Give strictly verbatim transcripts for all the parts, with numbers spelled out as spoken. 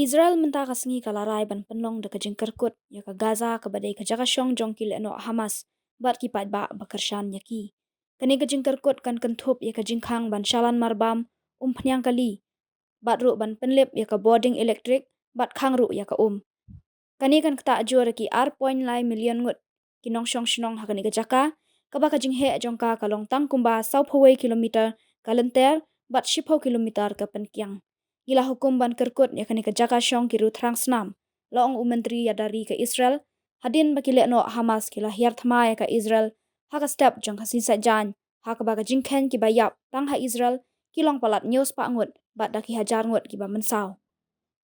Israel mynta ka sngi ka la rai ban pynlong da ka jingkyrkut ïa ka Gaza kaba dei ka jaka shong jong ki lehnoh Hamas bad ki paidbah ba kyrshan ïa ki. Kane ka jingkyrkut kan kynthup ïa ka jingkhang ban shalan marbam, umphniang kali, bad ruh ban pynlip ïa ka bording elektrik bad khang ruh ïa ka um. Kane kan ktah jur ïa ki ar point lai million ngut ki nongshong shnong ha kane ka jaka, kaba ka jingheh jong ka ka long tang kumba sawphew wei kilometer ka lynter bad shiphew kilometer ka pynkiang. Ki la hukum ban kyrkut ïa kane ka jaka shong ki riew thrang snam, la ong u Myntri Ïada Ri ka Israel, hadien ba ki lehnoh Hamas ki la hiar thma ïa ka Israel ha ka step jong ka sngi Saitjaiñ, ha kaba ka jingkheiñ kiba ïap tang ha Israel ki long palat hynñiew spah ngut bad da ki hajar ngut kiba mynsaw.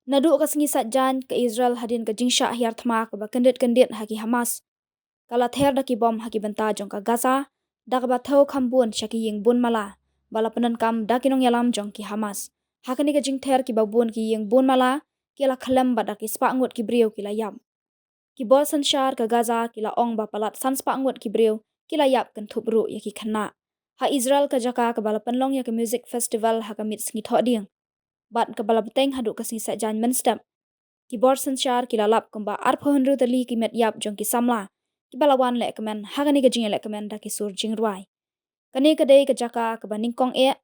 Naduh ka sngi Saitjaiñ ka Israel, hadien ka jingshah hiar thma kaba kyndit kyndit ha ki Hamas, ka la ther da ki bom ha ki bynta jong ka Gaza, da kaba thew kham bun sha ki ïing bun mala ba la pyndonkam da ki nongïalam jong ki Hamas. Ha kane ka jingther kiba bun ki ïing bun mala, ki la khlem bad da ki spah ngut ki briew ki la ïap. Ki bor synshar ka Gaza ki la ong ba palat san spah ngut ki briew ki la ïap, kynthup ruh ïa ki khynnah. Ha Israel, ka jaka kaba la pynlong ïa ka music festival ha ka miet sngi Thohdieng bad kaba la bteng haduh ka sngi Saitjaiñ mynstep, ki bor synshar ki la lap kumba arphew hynriew tylli ki met ïap jong ki samla kiba la wan lehkmen ha kane ka jingïalehkmen da ki sur jingrwai. Kane ka dei ka jaka kaba nyngkong eh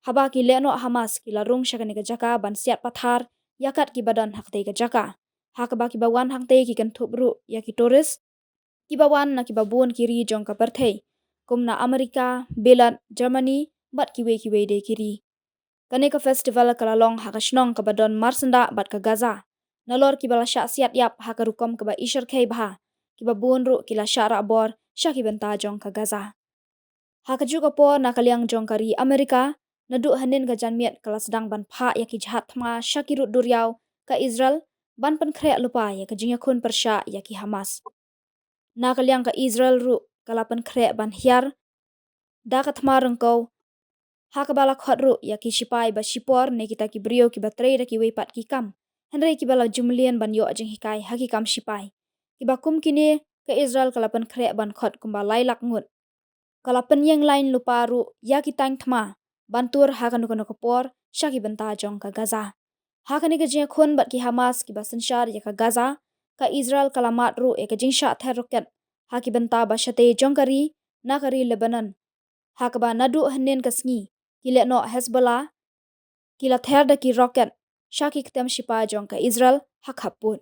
haba ki lehnoh Hamas ki la rung sha kane ka jaka ban siat pathar ïa kat kiba don ha katei ka jaka, ha kaba kiba wan hangtei ki kynthup ruh ïa ki tourist kiba wan na kiba bun ki ri jong ka pyrthei, kum na Amerika, Bilat, Germany bad kiwei kiwei de ki ri. Kane ka festival ka la long ha ka shnong kaba don marsyndah bad ka Gaza, nalor kiba la shah siat ïap ha ka rukom kaba ishyrkhei bha, kiba bun ruh ki la shah rah bor sha ki bynta jong ka Gaza. Ha kajuh ka por, na ka liang jong ka ri Amerika, naduh hynnin ka janmiet ka la sdang ban phah ïa ki jahaj thma sha ki rud duriaw ka Israel ban pynkhreh lypa ïa ka jingïakhun pyrshah ïa ki Hamas. Na ka liang ka Israel ruh ka la pynkhreh ban hiar da ka thma ryngkew, ha kaba la khot ruh ïa ki shipai ba shipor ne kita ki briew kiba trei da kiwei pat ki kam, hynrei kiba la ju mlien ban ïoh jinghikai ha ki kam shipai. Kiba kum kine, ka Israel ka la pynkhreh ban khot kumba lai lak ngut. Ka la pynïeng lain lypa ruh ïa ki tank thma ban tur ha kano kano ka por sha ki bynta jong ka Gaza. Ha kane ka jingïakhun bad ki Hamas kiba synshar ïa ka Gaza, ka Israel ka la mad ruh ïa ka jingshah ther roket ha ki bynta ba shatei jong ka ri, na ka ri Lebanon, ha kaba naduh hynnin ka sngi ki lehnoh Hezbollah ki la ther da ki roket sha ki ktem shipai jong ka Israel ha khappud.